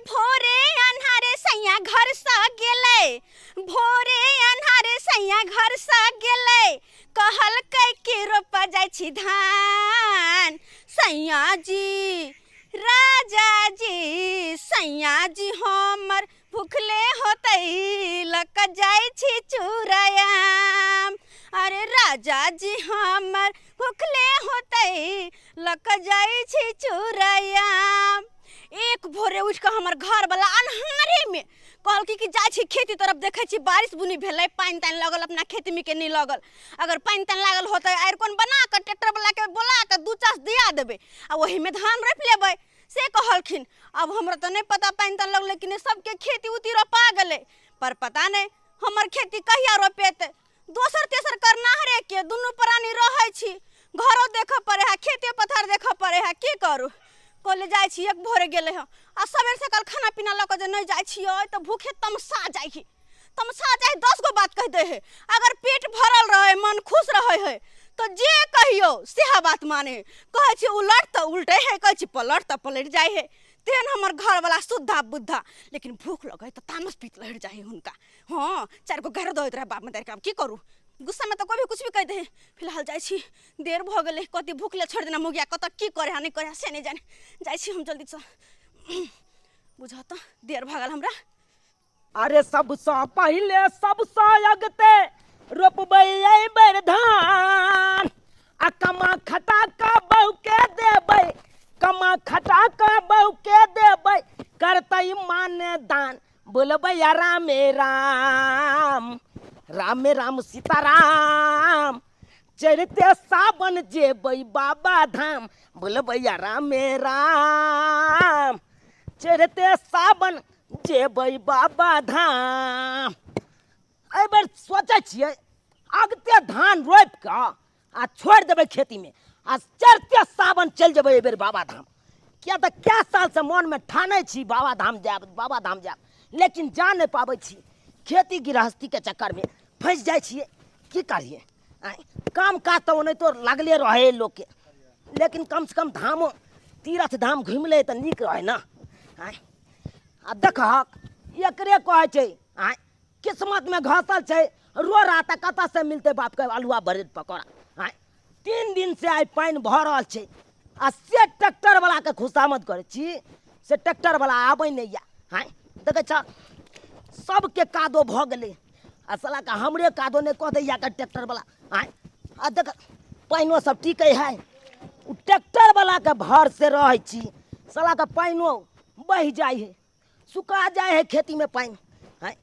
भोरे अन्हारे सैया घर सँ गेलै, भोरे अन्हारे सैया घर सँ गेलै, कहलकै कि रोपऽ जाइ छी धान। सैया जी राजा जी सैया जी हमर भुखले होतै लऽ कऽ जाइ छी चूड़ायाम। अरे राजा जी हमर भुखले होतै लऽ कऽ जाइ छी चूड़ायाम। एक भोरे उठि कऽ हमर घरवला अन्हारेमे कहलकै कि जाइ छी खेती तरफ, देखै छी बारिश बुनी भेलै, पानि तानि लगल अपना खेतमे के नहि लगल। अगर पानि तानि लागल होतै आरि कोन बना कऽ ट्रैक्टरवलाके बोला कऽ 2 चास दिया देबै आ ओहीमे धान रोपि लेबै, से कहलखिन। आब हमरा तऽ नहि पता पानि तानि लगलै कि नहि, सबके खेती उती रोपा गेलै पर पता नहि हमर खेती कहिया रोपेतै। दोसर तेसर करनाहरे के दुनू प्राणी रहै छी, घरो देखऽ पड़ै है, खेते पथार देखऽ पड़ै है, की करू। कॉलेज जाइ छी, एक भोरे गेलै हँ आ सबेर सकाल खाना पीना लऽ कऽ जे नहि जाइ छियै तऽ भूखे तमसा जाइ है, तमसा जाइ, 10 गो बात कहि दै है। अगर पेट भरल रहै, मन खुश रहै है तऽ जे कहियौ सएह बात माने है। कहै छी उलट तऽ उलटै है, कहै छी पलट तऽ पलटि जाइ है। तेहन हमर घरवला शुद्धा बुद्धा, लेकिन भूख लगै तऽ तामस पीत लहरि जाइ है हुनका। हँ, 4 गो गारि दैत रहै बाप मतारीके, आब की करू, गुस्सामे तऽ कोइ भी कुछ भी कहि दै है। फिलहाल जाइ छी, देर भऽ गेलै, कथी भूखले छोड़ि देना मौगिया, कतऽ की करै है नहि करै है से नहि जाने। जाइ छी हम जल्दीसँ, बुझऽ तऽ देर भऽ गेल हमरा। अरे सबसँ पहिले सबसँ अगते रोपबै एहि बेर धान, आ कमा खटा कऽ बहूके देबै, कमा खटा कऽ बहूके देबै, करतै मान दान। बोलबै रामे राम रामे राम सीताराम, चढ़ते सावन जेबै बाबा धाम। बोलबै रामे राम, चढ़ते सावन जेबै बाबा धाम। एहि बेर सोचै छियै अगते धान रोपि कऽ आ छोड़ि देबै खेतीमे आ चढ़ते सावन चलि जेबै एहि बेर बाबा धाम। किया तऽ कए सालसँ मोनमे ठानै छी बाबा धाम जायब, बाबा धाम जायब, लेकिन जा नहि पाबै छी, खेती गृहस्थीके चक्करमे फँसि जाइ छियै। की करियै, आँय काम काज तऽ ओनाहितो लागले रहै लोकके, लेकिन कमसँ कम धामो तीर्थ धाम घुमि लै तऽ नीक रहै ने। आँय आ देखहक एकरे कहै छै आँय किस्मतमे घसल छै रोड़ा तऽ कतऽसँ मिलतै बापके अल्हुआ ब्रेड पकौड़ा। आँय 3 दिन से आइ पानि भऽ रहल छै आ से ट्रैक्टरवलाके खुशामद करै छी से ट्रैक्टरवला आबै नहि यऽ। आँय देखै छह सबके कादो भऽ गेलै आ सालाके हमरे कादो नहि कऽ दैया के ट्रैक्टरवला। आँय आ देख पानिओ सब टिकै है, ओ ट्रैक्टरवलाके भर से रहै छी, सालाके पानिओ बहि जाइ है, सुखा जाइ है खेतीमे पानि। आँय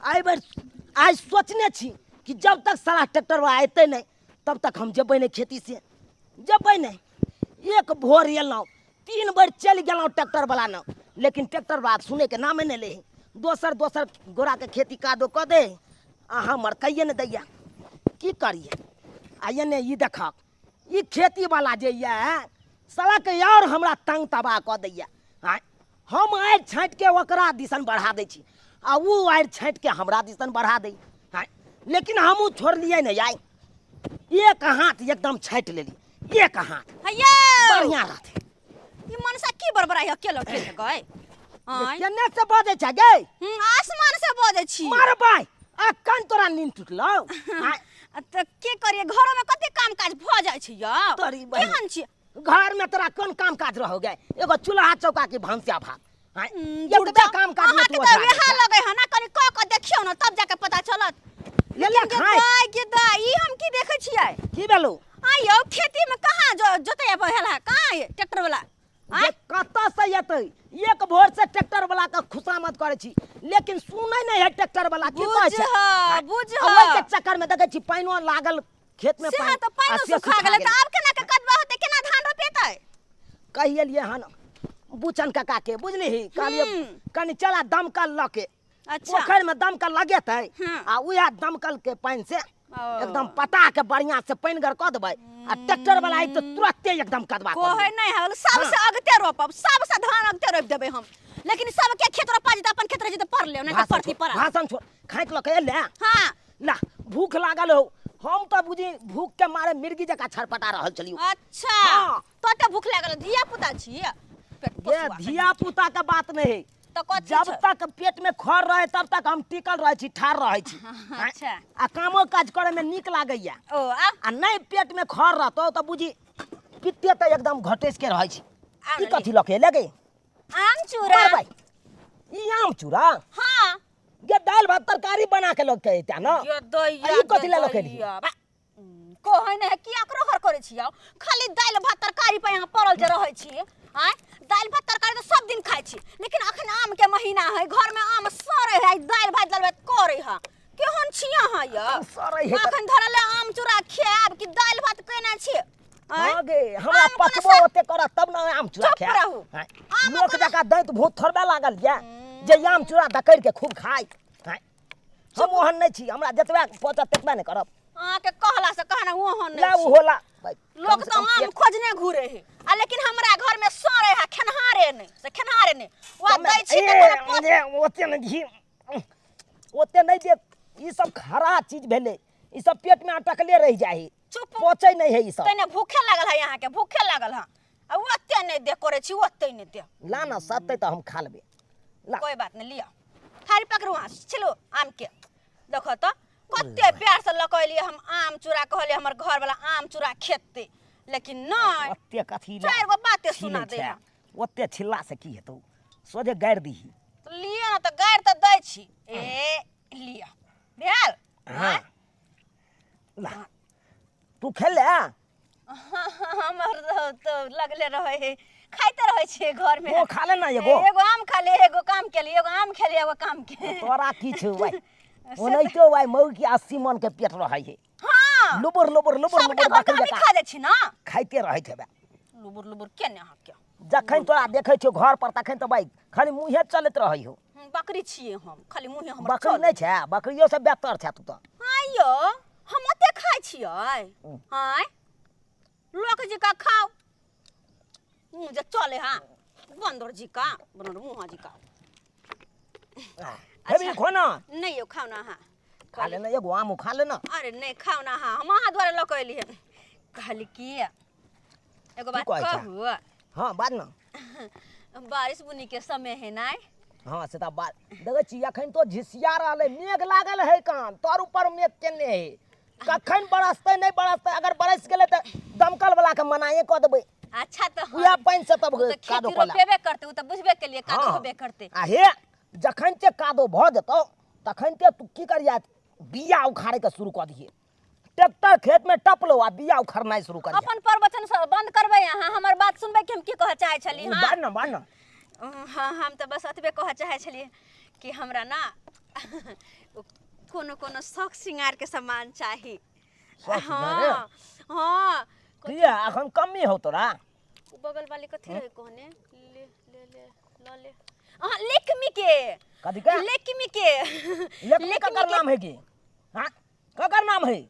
एहि बेर आइ सोचने छी कि जब तक साला ट्रैक्टरवला अयतै नहि तब तक हम जेबै नहि खेती से, जेबै नहि। एक भोर एलहुँ, 3 बेर चलि गेलहुँ ट्रैक्टरवला लग, लेकिन ट्रैक्टरवला सुनैके नामे नहि लै है। दोसर दोसर गोराके खेती कादो कऽ दै आ हमर कैये नहि दैया, की करियै। आ एने ई देखक ई खेतीवला जे यऽ सालाके आओर हमरा तंग तबाह कऽ दैया। आँय हम आड़ि छाँटिके ओकरा दिसन बढ़ा दै छी आ ओ आड़ि छाँटिके हमरा दिसन बढ़ा दै। आँय लेकिन हमहूँ छोड़लियै नहि, आइ एक हाथ एकदम छाँटि लेली, एक हाथ हैया बढ़िआँ रहतै। ई मनसा की बड़बड़ाइ अकेले अकेले गए? आँय केने से बजै छै गे? आसमान से बजै छी। मारबै अखन तोरा नींद टूटलौ। आँय तऽ की करियै, घरमे कते काम काज भऽ जाइ छै यौ। तोरी बहिन। केहन छी? घर में तोरा कोन काम काज रहो गे? एगो चूल्हा चौका के भनसिया भात। आँय, झूठ एतबे जा। काम काज में अहाँके तू तऽ ओझरा वएह जाइ छें। लगै है ना, कनि कऽ कऽ देखियौ ने तब जाके पता चलत। ले ले लेकिन गे खाय। दाइ, गे दाइ, ई हम की देखै छियै? की भेलौ? आँय यौ, खेती में कहाँ जोतै भेल है? कहाँ ये ट्रैक्टर वाला? आँय? जे कतऽ से एतै? एक भोर से ट्रैक्टर वाला के खुशामद करै छी, लेकिन सुनै नहि है ट्रैक्टर वाला की कहै छै। बुझह, आँय, बुझह। आ ओहि के चक्कर में देखै छी पानिओ लागल खेत में सेहा पानि, तऽ पानिओ आ से सुखा गेलै, तऽ आब केना के कदबा होतै, केना धान रोपेतै? कहि एलियै हन बुचन काका के, बुझलिही? कहलियै कनि चला दमकल लऽ के। अच्छा। पोखरि में दमकल लगेतै आ उएह दमकल के पानि से एकदम पटा के बढ़िया से पानि गर कऽ देबै आ ट्रैक्टर वाला आबि तऽ तुरते एकदम कदवा कऽ कहै देबै। नहि है, सबसे अगते रोपब, सबसे धान अगते रोपि देबै हम, लेकिन सबके खेत रोपा जेतै, अपन खेत रहि जेतै पड़ले, नहि तऽ भाषण परती छोड़, पड़ा। भाषण छोड़, खाँकि लऽ के एलै। हाँ। ला भूख लागल हो, हम तऽ बुझी भूख के मारे मिर्गी जकाँ छटपटा रहल छलियौ। अच्छा। हाँ। तो तऽ भूख लागल, धिया पुता छी, पेट ये पोसुआ। धिया पुता के बात नहीं है, तऽ कथी जब छै? तक पेट में खर रहे तब तक हम टिकल रहे छी, ठाढ़ रहे छी। अच्छा। आ कामो काज करे में नीक लागैया। ओ आ आ नहीं पेट में खर रहतो तऽ बुझी पित्ते तऽ एकदम घटेस के रहै छी। आउ ई ने। कथी लके लगे? आम चूड़ा। मार भाई, ई आम चूड़ा? हाँ। गे दालि भात तरकारी बना के लके एता न। यो दैया, आ ई कथी लए लके एलियै? दैया, बा। कहै नहि है, किया करहर करै छी आउ? खाली दालि भात तरकारी पर यहाँ पड़ल जे रहै छी। आँय, दालि भात तरकारी तऽ सब दिन खाइ छी, लेकिन अखन आम के महीना है, घर में आम सड़ै है, दालि भात दालि भात करै है। केहन छी अहाँ यौ? आम सड़ै है तऽ- अखन धरल है आम चूड़ा खायब कि दालि भात केना छी? आँय? हाँ गे, हमरा आम कोनो पचबो ओते करत तब ने आम चूड़ा चुप खायब। रहू। आँय, आम लोक कोनो- जकाँ दैत भूत थोड़बे लागल यऽ जे आम चूड़ा दकड़ि के खूब खाय। आँय, हम ओहन नहि छी, हमरा जतबा पचत ततबा ने करब। अहाँके कहला से कहना ओहन ला नहि छी। ओहो ला। भाइ, लोक कम से तऽ कम आम पेट- खोजने घूरे है, आ लेकिन हमरा घर में सड़े है, खेनहारे नहि, से खेनहारे नहि। वा कमे- दै छी तऽ ए, कोनो पच- ए, ओते नहि घी, ओते नहि देब। ई सब खरा चीज भेलै, ई सब पेट में अटकले रहि जाइ है, चुप। पचै नहि है ई सब। तैने भूखे लागल है अहाँके, भूखे लागल है। आ ओते नहि दे करै छी, ओते नहि दे। ला ना सत्ते तऽ हम खा लेबै। ला। कोई बात नहीं, लिअ थारी पकड़ू अहाँ, छिलू आम के। देखो तो कते प्यार से लऽ कऽ एलियै हम आम चूड़ा, कहलियै हमर घर वाला आम चूड़ा खेतै, लेकिन नहि। ओते कथी ला चारि गो बाते सुना छिलै दे छै? है। ओते छिलला से की हेतौ, सोझे गारि दीही। तऽ लिअ ने, तऽ गारि तऽ दै छी। ए लिअ, भेल? हाँ। ला तू खेल ले। हमर तऽ लगले रहै है, खाइते रहै छियै घर में। ओ खा ले ना एगो। एगो आम खा ले, एगो काम केली, एगो आम खेली, एगो काम के। तोरा की छौ भाई, ओनाहितो भाई मऊ की 80 मन के पेट रहै है। हाँ। लुबुर लुबुर लुबुर सबटा लुबुर घर के बकरी हमही जकाँ खा जाइ छी ना। खाइते रहैत हेबे। लुबुर लुबुर के ने अहाँके। जखन तोरा देखै छियौ घर पर तखन तऽ भाई खाली मुँहे चलैत रहै हो। बकरी छियै हम, खाली मुँहे हमर बकरी चलै। नहि छै, बकरियो से बेहतर छै तू तऽ। हाँ यौ, हम ओते खाइ छियै? आँय, लोक जी का खाओ मुँह जे चले। हाँ, बंदर जी का बंदर मुँह जी का। हेबी खो ना। नहीं यौ, खाओ ना अहाँ। खा लेना, एगो आम खा लेना। अरे नहीं, खाओ ना अहाँ, हम अहाँ दुआरे लऽ कऽ एलियै। कहली की एगो बात कहै छह? कहू? हाँ, बाज ना। बारिश बुनी के समय है ना? हाँ, से तऽ बात देखै छी, अखन तो झिसिया रहलै, मेघ लागल है कान तोर ऊपर, मेघ केने है, कखन बरसतै नहि बरसतै। अगर बरसि गेलै तऽ दमकल वाला के मनाए कऽ देबै। अच्छा तऽ उएह पानि से तब ओ तऽ कादो खेती कऽ लेब। रोपेबे करतै, ओ तऽ बुझबे केलियै, कादो हाँ। होबे करतै। आ हे, जखन ते कादो भऽ जेतौ तखन ते तू की करिया, बिया उखाड़े के शुरू कऽ दिहे। ट्रैक्टर खेत में टपलो आ बिया उखड़नाइ शुरू करिहे। अपन प्रवचन सब बंद करबै अहाँ, हमर बात सुनबै कि हम की कहऽ चाहै छली? हाँ, बाज ना, बाज ना। हाँ, हम तऽ बस एतबे कहऽ चाहै छलियै कि हमरा ना कोनो कोनो शौक श्रृंगारके सामान चाही। शौक श्रृंगार? हाँ हाँ। किया, अखन कमी हौ तोरा? ओ बगल वाली कथी रहे कहने, ले ले ले ल ले, अहाँ लेकमी के। कथी के? लेकमी के। लेकमी ककर नाम है की? हाँ, ककर नाम है?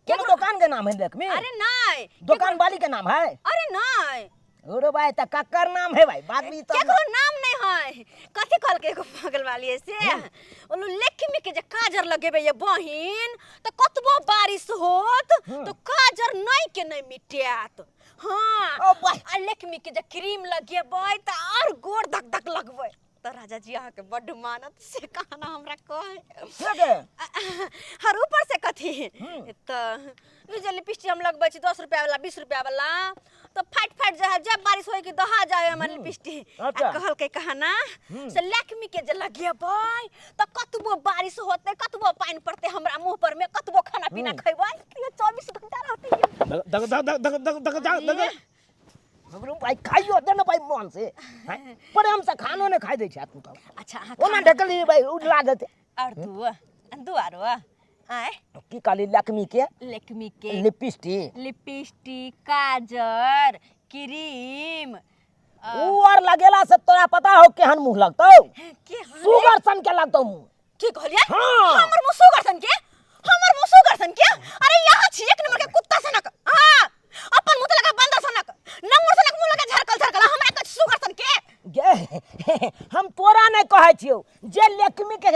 कोनो दुकान के नाम है लेकमी? अरे नहीं। दुकान वाली के नाम है? अरे नहीं। अरे भाई, त ककर नाम है भाई, बात भी तो केकरो नाम नहीं है। कथी कहलकै एगो बगल वाली है से, ओलू लेकमी के जे काजर लगेबै ये बहिन, तऽ कतबो बारिश होत तऽ काजर नहीं के नहीं मिटायत। हाँ। ओ भाई। आ लेकमी के जे क्रीम लगेबै तऽ आर गोर धक धक लगबै, तऽ राजा जी अहाँके बड्ड मानत, से कहना हमरा कहे। के गे? हर ऊपर से कथी तऽ ई जे लिपस्टिक हम लगबै छी 10 रुपया वाला, 20 रुपया वाला, तऽ फाटि फाटि जाइ है, जब बारिश होय कि दहा जाइ हमर लिपस्टिक। आ कहलकै कहना से लैक्मी के जे लगेबै तऽ कतबो बारिश होतै, कतबो पानि पड़तै हमरा मुँह पर में, कतबो खाना पीना खैबै, 24 घंटा रहतै। दग दग दग दग दग दग दग दग हमरो भाई खाइयो दे ना भाई मन से, हैं? प्रेम से खानो ने खाइ दै छै तू तऽ। अच्छा अहाँ ओना ढकली भाई उडला देते। और दू दू आरो आय। की कहली, लक्ष्मी के? लक्ष्मी के लिपस्टिक। लिपस्टिक, काजर, क्रीम। ऊ आर लगेला से तोरा पता हो केहन मुंह लगतौ? के? सुगर सन के लगतौ मुंह। की कहलियै? हाँ। हमर मुंह सुगर सन के? हमर मुंह सुगर सन के? अरे यहाँ छी एक नंबर के कुत्ता सनक। हाँ, अपन मुंह त लगा बंदर सनक, नंगुर सनक मुंह लगा झरकल झरकल, हमरा कछ सुगर सन के? गे, हम तोरा नहीं कहै छियौ, जे लक्ष्मी के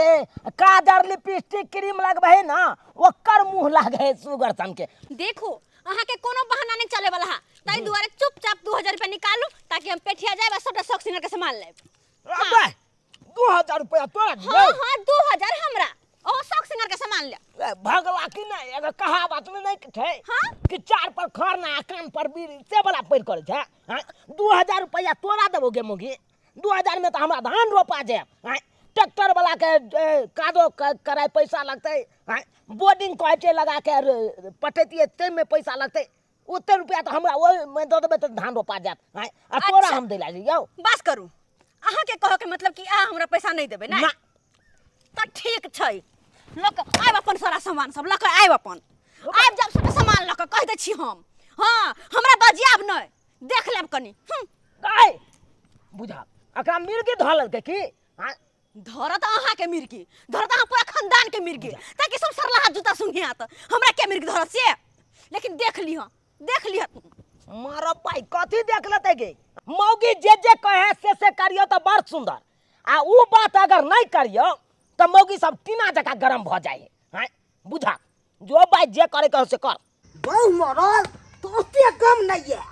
काजर लिपस्टिक क्रीम लगबै है ना, ओकर मुंह लागे है सुगर सन के। देखो, अहाँ के कोनो बहाना नहीं चले वाला है, ताहि दुआरे चुपचाप 2000 रुपया निकालू ताकि हम पेठिया जाए आ सबटा शौक सिंगर के सामान लेब। अबे, 2000 रुपया तोरा दियौ? हाँ हाँ 2000 हमरा ओ शौक सिंगार के सामान ले। ए, भगला कि नहि? एगो कहावत में नहि छै हाँ? कि चार पर खरना आ कान पर बीड़ी, से वाला पढ़ि करै छै। हाँ? 2000 रुपया तोरा देबो गे मुगी? 2000 में तऽ हमरा धान रोपा जायब। हाँ? ट्रैक्टर वाला के, ए, कादो कराय पैसा लगतै। हाँ? बोर्डिंग कहै छै लगा के पटैतियै, ताहिमे पैसा लगतै। ओते रुपया तऽ हमरा ओहिमे दऽ देबै तऽ धान रोपा जायत। हाँ? आ तोरा अच्छा। हम दै लए जइयौ? बस करू, अहाँके कहऽके मतलब कि अहाँ हमरा पैसा नहि देबै? ना। तऽ ठीक छै, लऽ कऽ आबि अपन सारा सामान सब लऽ कऽ आबि अपन, आबि जाब सबटा सामान लऽ कऽ, कहि दै छी हम। हँ, हमरा बजियाब नहि, देख लेब कनि। गाय बुझा एकरा मिर्गी धऽ लेलकै की? हाँ? धरत अहाँके मिर्गी, धरत अहाँ पूरा खानदान के मिर्गी, ताकि सब सरलाहा जूता सुनियात। हमरा के मिर्गी धरत से, लेकिन देख लिह, देख लिह। मारब भाई, कथी देख लेतै गे मौगी? जे जे कहे से से करियो तऽ बड़ सुंदर, आ उ बात अगर नहीं करियो तऽ मौगी सब टीना जकाँ गरम भऽ जाइ है। बुझा जो भाई, जे करे के हो से कर। बहु मरल तऽ ओते गम नहि यऽ,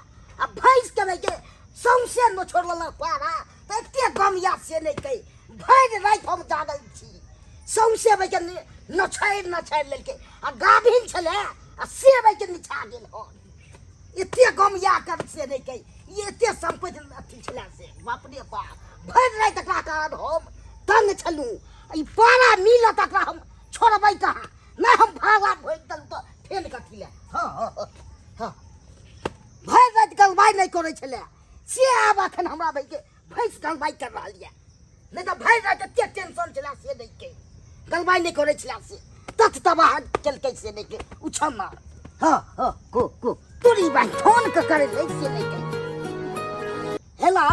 आ भैंस के नहि के सौंसे नोछोड़ लेलक पारा, तऽ एते गम यऽ से नहि कहि। भरि राति हम जागल छी, सौंसे के नछारि नछारि लेलकै, आ गाभिन छलै आ से के निछा गेल हन। एते गम या कर से नहि कहि। ई एते सम्पत्ति अथी छलै से बाप रे बाप, भरि राति एकरा कारण हम तंग छलहुँ। ई पारा मिलत, एकरा हम छोड़बै कहाँ? नहि हम भाला भोगि देलहुँ तऽ फेर कथी लए? हँ हँ हँ हँ, भरि राति गलबाइ नहि करै छलै से आब एखन हमरा भाइके भैंस गलबाइ कर रहल यऽ। नहि तऽ भरि राति एते टेंशन छलै से नहि के गलबाइ नहि करै छलै, से तत तबाह केलकै से नहि के उछन्ना। हँ हँ, को को तोरी भाइ फोन के करै रहै से नहि के। हेलो।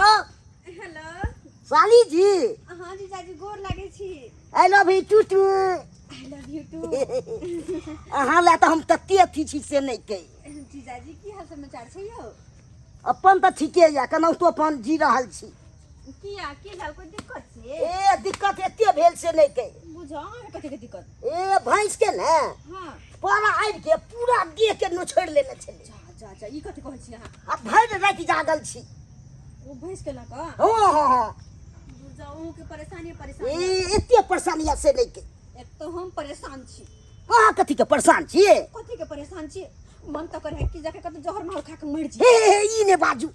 हेलो। साली जी। हाँ जीजाजी, गोर लागै छी। I love you too too. I love you too. अहाँ लए तऽ हम तते अथी छी से नहि कहि। जीजाजी, की हाल समाचार छै यौ? अपन तऽ ठीके यऽ, केनाहितो अपन जी रहल छी। किया, की भेल? कोई दिक्कत छै? ए, दिक्कत एते भेल से नहि कहि। बुझौ, अहाँके कथी के दिक्कत? ए, भैंस के ने पारा आबि के पूरा देह के नोछोड़ि लेने छलै। जा जा जा, ई कथी कहै छी अहाँ? आ भरि राति जागल छी। ओ भैंस के लऽ कऽ? हँ हँ हँ। बुझौ, अहूँके परेशानी परेशानी। ए, एते परेशानी यऽ से नहि कहि। एक तऽ हम परेशान छी। अहाँ कथी के परेशान छियै? कथी के परेशान छी? मन तऽ करे है कि जाके कतौ जहर माहौर खा के मरि जी। हे हे, ई नहि बाजू।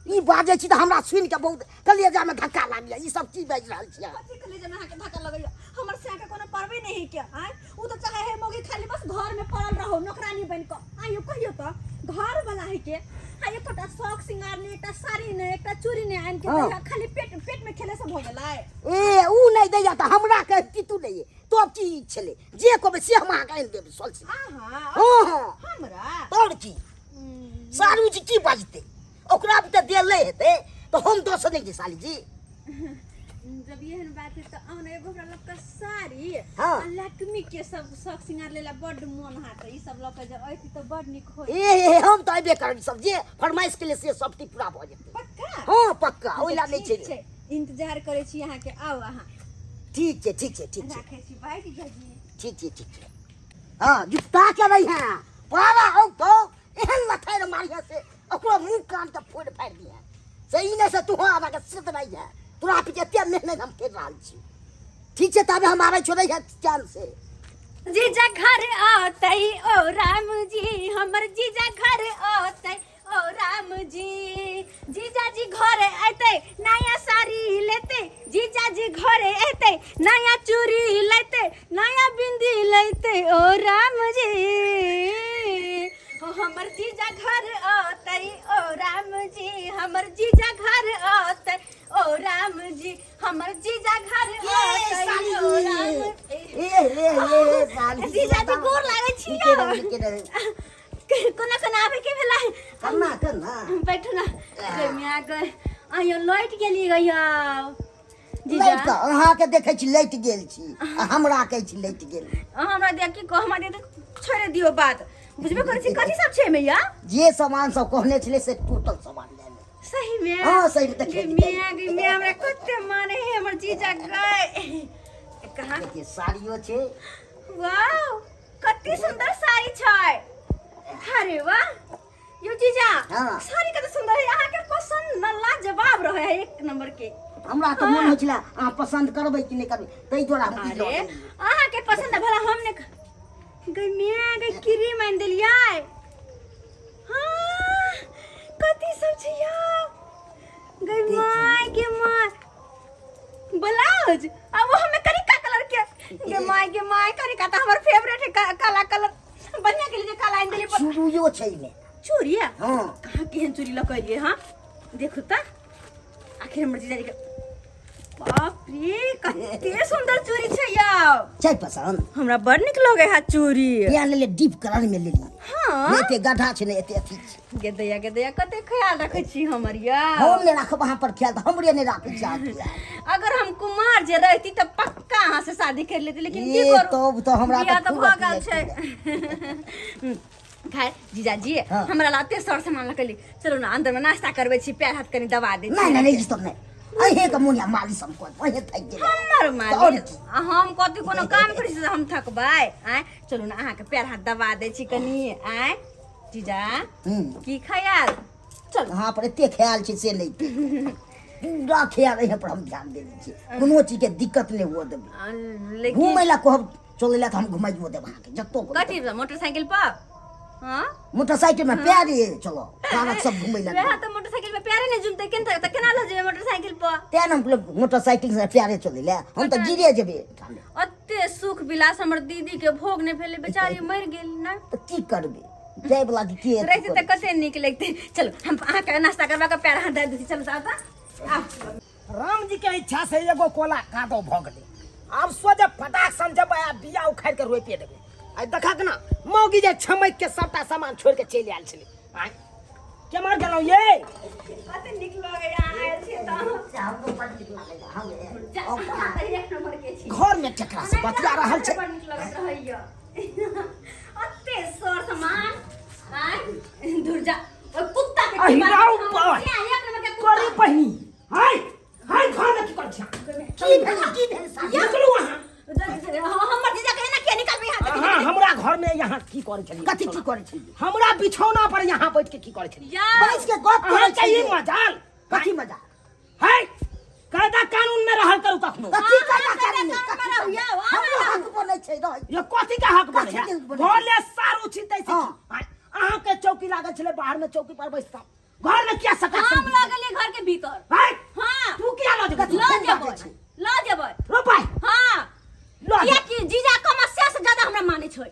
ई बाजै छी तऽ हमरा सुनि के बहुत कलेजा में धक्का लागैया। ई सब की बाजि रहल छी अहाँ? कथी कलेजा में अहाँके धक्का लगैया? हमर सैया के कोनो परवे नहीं है क्या? आँय, उ तऽ चाहे है मौगी खाली बस घर में पड़ल रहो नौकरानी बन कऽ। आँय यौ, कहियौ तऽ घर वाला है के आ एकोटा शौक सिंगार नहि, एकटा साड़ी नहि, एकटा चूड़ी नहि आनि के दैया, खाली पेट पेट में खेले से भऽ गेलै। ए, उ नहि दैया तऽ हमरा के तू नहि तो की छलै? जे कहबै से हम अहाँके आनि देब सोल से। अहाँ? हँ हँ। हमरा? आओर की, सारू जी की बाजतै? ओकरा भी तऽ देल नहि हेतै तऽ हम दोष नहि छी साली जी। जब एहन बात है तऽ अहाँ एगो हमरा लऽ कऽ साड़ी हाँ। आ लक्ष्मी के सब शौक सिंगार लेला बड्ड मोन हाथ, ई सब लऽ कऽ जे अयती तऽ बड्ड नीक होय। ए हे, हम तऽ अयबे करब। सब जे फरमाइश के लिए से सब चीज पूरा भऽ जेतै। पक्का? हँ पक्का, ओहि ला नहि ठीक छै। छै, इंतजार करै छी अहाँके, आउ अहाँ। ठीक छै ठीक छै ठीक छै। राखै छी, बाय जीजाजी। ठीक छै ठीक छै। हँ, जुत्ता के रही है पारा औ तो एहन लथारि मारिहे से ओकरो मुँह कान के फोड़ि फाड़ि दिहे। से ई नहि से तू आबा के सिर्फ नहीं है, तोरा पीछे एते मेहनत हम कर रहल छी। ठीक छै, तबे हम आबै छोड़ै है चैन से। जीजा घर औतै ओ राम जी, हमर जीजा घर औतै ओ राम जी। जीजा जी घर अयतै नया साड़ी लेतै, जीजा जी घर अयतै नया चूड़ी लेतै, नया बिंदी लेतै ओ राम जी। ओ हमर जीजा घर औतै ओ राम जी, हमर जीजा घर औतै ओ राम जी, हमर जीजा घर ए औतै साली ओ जी। राम। ए ए ए साली। जीजा जी, गोर लागै छी। नीके रहू, नीके रहू। कोना कोना आबै के भेलै? कन्ना कन्ना। बैठू ना। गरमिया गए, आइयो लौट गेली गइयो जीजा। लैट कऽ अहाँके देखै छी लैट गेल छी आ हमरा कहै छी लैट गेल। अहाँ हमरा देख की कह, हमरा देख छोड़ि दियौ बात। बुझबे करै छी कथी सब छै एहिमे या? जे सामान सब कहने छलै से टोटल सामान लए ले। सही में? हाँ, सही में देखिए, गे मियाँ, गे मियाँ, हमरा कते माने है हमर जीजा गए। कहाँ? देखिए, साड़ियो छै। वाव, कते सुंदर साड़ी छै। अरे वाह यो जीजा। हाँ। साड़ी कते सुंदर है, अहाँ के पसंद न लाजवाब रहे है, एक नंबर के। हमरा तऽ मोन होइ छलै अहाँ पसन्द करबै कि नहि करबै, ताहि दुआरे हम ई लऽ अरे लेलियै। अहाँके पसंद है, भला हम ने गई मियाँ गई क्रीम आनि देलियै। हाँ, कथी सब छै यौ गई माय के माय, ब्लाउज आ वो हमें करिका कलर के। गे माय गे माय, करिका तऽ हमर फेवरेट है, काला कलर बढ़िया के लिए काला आनि देलियै। चूड़ियो छै एहिमे। चूड़ी? हँ। कहाँ केहन चूड़ी लऽ कऽ एलियै? हाँ देखू तऽ आखिर हमर जीजाजी के, बाप रे, कते सुंदर चूड़ी छै यौ। छै पसन्द? हमरा बड़ नीक लगे है चूड़ी। इएह लेलियै, डीप कलर मे लेलियै। हाँ। नहि एते गड्ढा छै, नहि एते अथी छै। गे दैया गे दैया, कते ख्याल रखै छी हमर यौ। हम नहि राखब अहाँ पर ख्याल तऽ हमरे नहि राखै छी अहाँ ख्याल। अगर हम कुमार जे रहती तऽ पक्का अहाँ से शादी कर लेती, लेकिन की ए, करू, तब तऽ हमरा तऽ बियाह तऽ खूब भऽ अथी गेल छै। खैर जीजाजी, हाँ। हमरा ला एते सर सामान लकली, चलू ना अंदर में नाश्ता करबै छी, पैर हाथ कनी दबा दै छी। नहि नहि नहि, ई सब नहि, अहें के मोन या मालिश हम कऽ देब, अहें थाकि गेलै। हमर तऽ आओर मालिक की? आ हम कथी कोनो काम करै छी तऽ हम थकबै? आँय चलू ने अहाँके पैर हाथ दबा दै छी कनी। आँय जीजा, की ख्याल? चलू। अहाँ पर एते ख्याल छै से नहि, पूरा ख्याल अहें पर हम ध्यान देने छी, कोनो चीज के दिक्कत नहि हुअ देबै। लेकिन घुमै लए कहब चलै लए तऽ हम घुमाइयो देब अहाँके जतो कहब। कथी पर? मोटरसाइकिल पर? हाँ। मोटरसाइकिल में पैरे चलो, पार्क सब घुमै लए। वएह तऽ, मोटरसाइकिल पे पैरे नहि जुमतै केना तऽ केना लऽ जेबै मोटरसाइकिल पर? तें ने हम कहलहुँ मोटरसाइकिल से पैरे चलै लए, हम तऽ गिरे जेबै ठामे। ओते सुख विलास हमर दीदी के भोग नहि भेलै, बेचारी मरि गेल ने। तऽ की करबै, जाय वला के की अथी रहतै तऽ करबै? कते नीक लगतै। चलू, हम अहाँके नाश्ता करबा कऽ पैर हाथ धो दै छी। चलू तऽ आउ तऽ आउ। राम जी के इच्छा से एगो कोला कादो भ गेलै, आब सोझे फटाक सन जेबै आ बिया उखाड़ि के रोपि देबै। आइ देखक ना मौगी जे छमकि के सबटा सामान छोड़ि के चलि आयल छलै। आइ केम्हर गेलहुँ ये? कते नीक लगैया अहाँ आयल छी तऽ। हमरो बड नीक लागैया, हम अहाँ तऽ एक नंबर के छी। घर में केकरा से बतिया रहल छै? बड़ नीक लगैत रहैया ओते सर सामान। आँय दूर जा, ओइ कुत्ता के अहि राउ बाप, बाप। एक नंबर के कुत्ता। करे बहिनी, हाय हाय, घर में की करै छी? की भेल, की भेल साली? निकलू अहाँ। हमर जीजा के ना किया निकालबै यहाँ? अहाँ हमरा घर में यहाँ की करै छलियै? कथी की करै छलियै? हमरा बिछौना पर यहाँ बैठ के की करै छलियै? या बैस के गप करै अहाँ के ई छलियै। मजाल? कथी मजाल? है कायदा कानून में रहल करू कखनो। कथी कायदा अहाँ कानून? कायदा कथी कानून में रहियौ, अहाँ हमरो हक बनै छै रहै। ये कथी के हक बनै कथी है? के हक बनै छै? भोले सारू छितै से। हाँ। अहाँ के चौकी लागल छलै बाहर में, चौकी पर बैसता घर में किया सका? हम लऽ गेलियै घर के भीतर। है हाँ। तू किया लऽ जेबै? लऽ फेर जेबै, बाजै छै। लऽ जेबै। रोपाय हाँ। लऽ कियाकि जीजा कमस्या से ज्यादा हमरा मानै छै।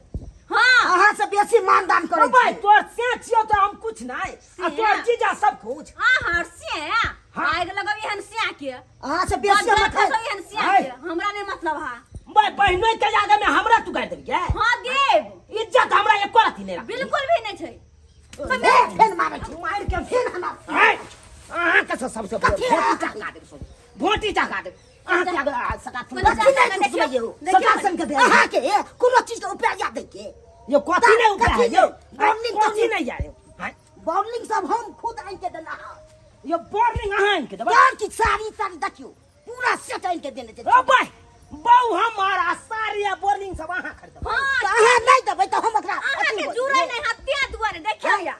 हाँ। अहाँ से बेसी मानदान करै रोपाय छी। तोर से छियौ तऽ हम कुछ नहि आ तोर जीजा सब कुछ। अहाँ से हाँ। आगि लगबियै हन सिया के, अहाँ से बेसी हम खसबियै हन सिया हाय। के, हमरा नहि मतलब हा। मैं बहिनोई के आगे में हमरा तू गारि देबियै? हाँ देब। इज्जत हमरा एको रत्ती नहि राख। बिल्कुल भी नहि छै। ए, फेर मारै छी। मारि के फेर हमरा हाय, अहाँ के से सबसे कथी? भोटी चका देब, सुन भोटी चका देब अहाँ के आगे आ, सका कोनो कथी चाचा नहि के देखियौ, सुनैयौ? देखियौ। सका सन के अहाँ के कोनो चीज के उपाय याद के यो कथी नहि उपाय कथी है यौ? नहि? बॉलिंग कथी कथी? नहि आयो? हाय, बॉलिंग सब हम खुद आनि के देना है। यो बोर्डिंग अहाँ आनि के देबै? यार की साड़ी साड़ी देखियौ, पूरा सेट आनि के देने छै। ओ भाई बहु हमारा साड़ी आ बोर्डिंग सब अहाँ खरीदबै? हाँ। तऽ अहाँ नहि देबै तऽ हम ओकरा अहाँ अथी के हो- जुड़ै नहि हत तें दुआरे। देखियौ या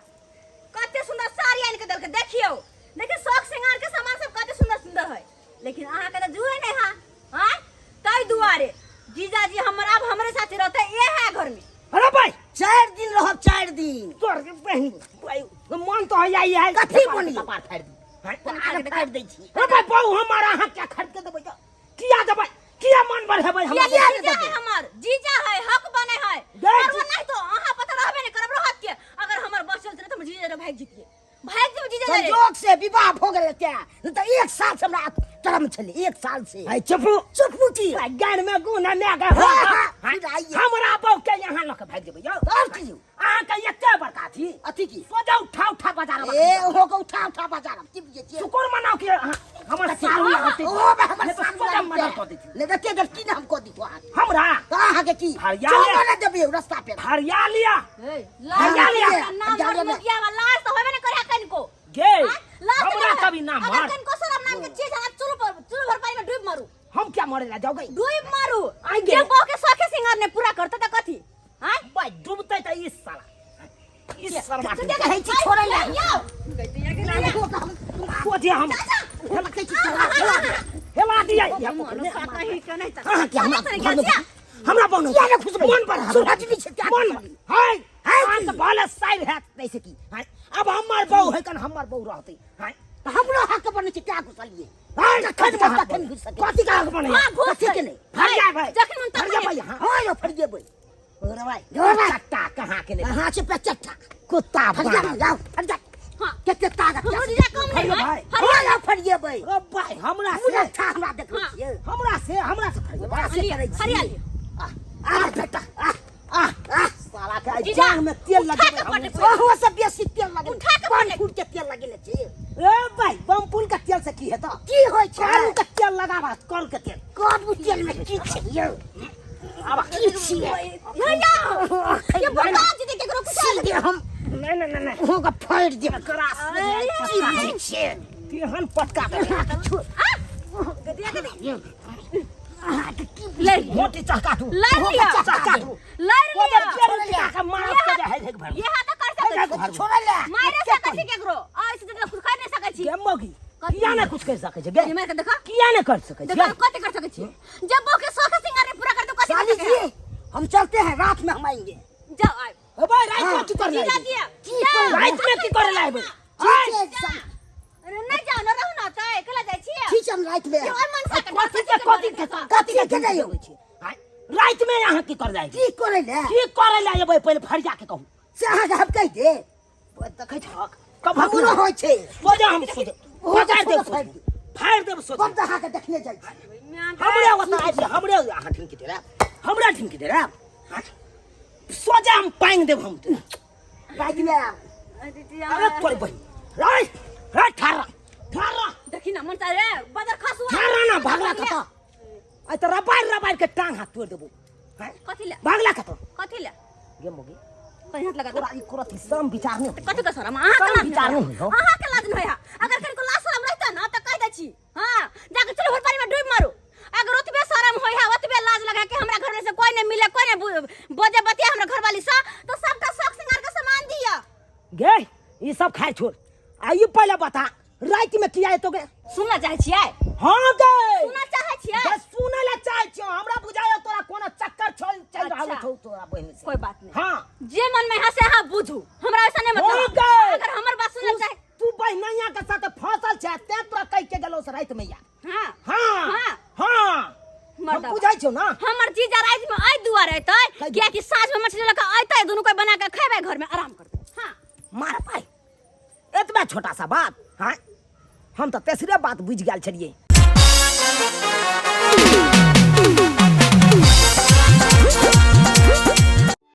कते सुंदर साड़ी आनि के देलकै। देखियौ देखियौ, शौक श्रृंगार के सामान सब कते सुंदर सुंदर है, लेकिन अहाँ के तऽ जुड़ै नहि हा। हाँ ताहि दुआरे जीजाजी हमर आब हमरे साथे रहते ए है घर में। अरे भाई 4 दिन रहब, 4 दिन। तोर के बहिन भाई मन तो है आई है। कथी मन यौ? कपार फाड़ि दी। हाय, आर फाड़ि दै छी। अरे भाई बहु हमारा अहाँ क्या खरीद के देबै? किया देबै? किया मन बढ़ेबै हमरा? किया नहि जीजा देबै? है हमर, जीजा है, हक बने है। गै और वो नहीं तो अहाँ पता रहबे नहीं करब रहत के। अगर हमर बचल छलै तऽ हमर जीजा भागि जितिए, भागि जेबै जीजा रे। संजोग से विवाह भऽ गेलै तें, नहि तऽ 1 साल से हमरा टर्म छलै, 1 साल से। आई चुपू। चुपू की? गान में गुना में गे। हाँ, हाँ, फिर आइए। हमरा बहु के यहाँ लऽ के भागि जेबै यौ? और की यौ? अहाँ के एते बड़का अथी अथी की? सोझा उठा उठा बाजार। ए ओहो के उठा उठा बाजार की बुझै छियै? शुक्र मनाओ कि अहाँ हमर सारू लागत। ओहो में हमर नहि तऽ सारू सोझा लागतै। मर्डर कऽ दैती। नहि तऽ के की ने हम कऽ दितौ अहाँके? हमरा तऽ अहाँके की हरियाली। चलो ने देबै रस्ता पे। हरियालिया। हे, हरियाली। लाज नाम हरियाली। मुखिया वाला लाज तऽ होबे ने करे कनिको। गे हाँ? लाज तऽ हमरा करे। कभी ना अगर मार। कनिको शरम नाम के चीज है, चुल पर चुल भर पानी में डूब मारू। हम क्या मरे ला जाओगे? डूब मारू। आइ गे। जे बहू के शौखे श्रृंगार ने पूरा करते तऽ कथी? हाँ? भाई डूबते तऽ ई साला ई सरवा कहै छी छोड़ै लए। यौ ओहो के हम सोझे हम हेला कहै छी हेला हेला हेला दिया इहा पोखरि मे कहीं के नहीं अहाँ के हमरा घर में हमरा बनो किया ने घुसबै? मन पर हमरा। सुरज नहि छै, क्या मन घुसबै? हाय हाय अहाँ के भले साइर हैत नहीं से की हाय अब हमर बहू है कन हमर बहू रहतै हाय तऽ हमरो हक बनै छै क्या घुसलियै हाय जखन कथी मन तखन घुसि सकै कथी का हक बनै हाँ, घुस कथी के नहि फरिया भाई जखन मन तखन फरिया भाई हाँ हँ यौ फरियेबै अरे भाई जोरा। चट्टा कहाँ के नहीं अहाँ छै पेचट्टा कुत्ता फरिया बानर। जाउ फरिया हाँ। कते ताकत हमरो जीजा कम नहीं फरिया है भाई। हँ यौ फरियेबै ओ भाई हमरा से मुरठा हमरा देखै हाँ। छियै हमरा से फरिया हमरा से करै छी फरिया लिअ। आ, आ बेटा आ आ आ साला के आइ जीजा, जांग में तेल उठा लगेबै के हम। पटक। ओहो से बेसी तेल लगेले उठा के पान पटक। फूल के तेल लगेले छी ए भाई बमपुल के तेल से की हेतौ की होइ छै करू के तेल लगाबा करू के तेल करू तेल में की छै यौ आब की छियै भैया ये बता दीदी केकरो कुछ सीधे हम नहीं नहीं नहीं नहीं ओहो के फाड़ि देब एकरा की बुझै छियै तेहन पटका देबै गदिया गदी अहाँके की ले मोटी चहका तू लड़ लिया चहका तू लड़ लिया ओकर के मार के जे है एक भर ये हाथ कर सकै छी छोड़ै ले मारे सकै छी केकरो आ ऐसे त कुछ कर नहीं सकै छी गे मगी कथी? किया नहीं कुछ कर सकै छै गे ये मार के देखा किया नहीं कर सकै छै देखा कथि कर सकै छी जब बो के शौक सिंगार नहीं पूरा कर दो कथि साली कर सकै जी हम चलते हैं रात में हम आएंगे जाओ आए ओ भाई रात में की कर जीजा ले जी की करबै? रात में की करे लाइब ठीक छै सब- अरे नहीं जाओ ना रहू ना त एकला जाइ छी ठीक छै हम रात में और मन सा कथी के कथी के कथी के नहि यौ? रात में यहाँ की कर जाए की करै ले की करे ला एबै पहिले फरिया के कहू से अहाँके हम कहि देब देखै छहक कब हमरो होइ छै सोझे हम सोझे ओहो पकड़ देब सोझे सोझे फाड़ि देब सोझे बड्ड अहाँके देखने जाइ छी हमरे ओतऽ आबि हमरे अहाँ ठिनकी डेरायब हमरा ठिनकी डेरायब सोझे हम पानि देब हम रातिमे आयब अरे तोर बहिन राय राय ठार रह, ठार रह, देखी ना मन रे बदर खसुआ ठार रह ना भागला कतऽ आइ तऽ रबारि रबारि के टांग हाथ तोड़ि देबो हैं? कथी ले भागला कतऽ कथी ले गे मोगी कहीं हाथ लगा दो तोरा ई करत ई शरम विचार नहि कथी के शरम अहाँ के शरम लाज विचार नहीं नहि होइ हौ। अहाँ के लाज नहीं है अगर कनको लाज शरम रहता ना त कह दै छी हां जाके चलो भर पानी में डूब मारू अगर ओतबे शरम होय है ओतबे लाज लगे कि हमरा घर में से कोई नहीं मिले कोई नहीं बजे बतिया हमरा घर वाली से तो सबटा शौक सिंगार के सामान दिया गे ई सब खाय छोड़ आ ई पहिले बता राति में किया एतो गे सुनना चाहे छियै हाँ गे सुनना चाहे छियै बस सुनै ला चाहै छियौ हमरा बुझाय तोरा कोनो चक्कर छौ चलि रहल अच्छा। छौ तोरा बहिन से कोई बात नहीं हाँ जे मन में है से अहाँ बुझू हमरा ऐसा नहीं हो मतलब गए। अगर हमर बात सुनना तू चाहे तू बहिनैया के साथ फंसल छै तें तोरा कहि के गेलौ से राति में या हाँ हाँ हाँ। हाँ हम मर्दाबा। बुझै छौ ना हमर जीजा राति में अइ दुआरे अयतै कहि कियाकि साँझ में मछली लऽ कऽ अयतै दुनू कोई बना के खेबै घर में आराम करबै हाँ मार पाई एतबा छोटा सा बात हाँ हम तऽ तेसरे बात बुझि गेल छलियै।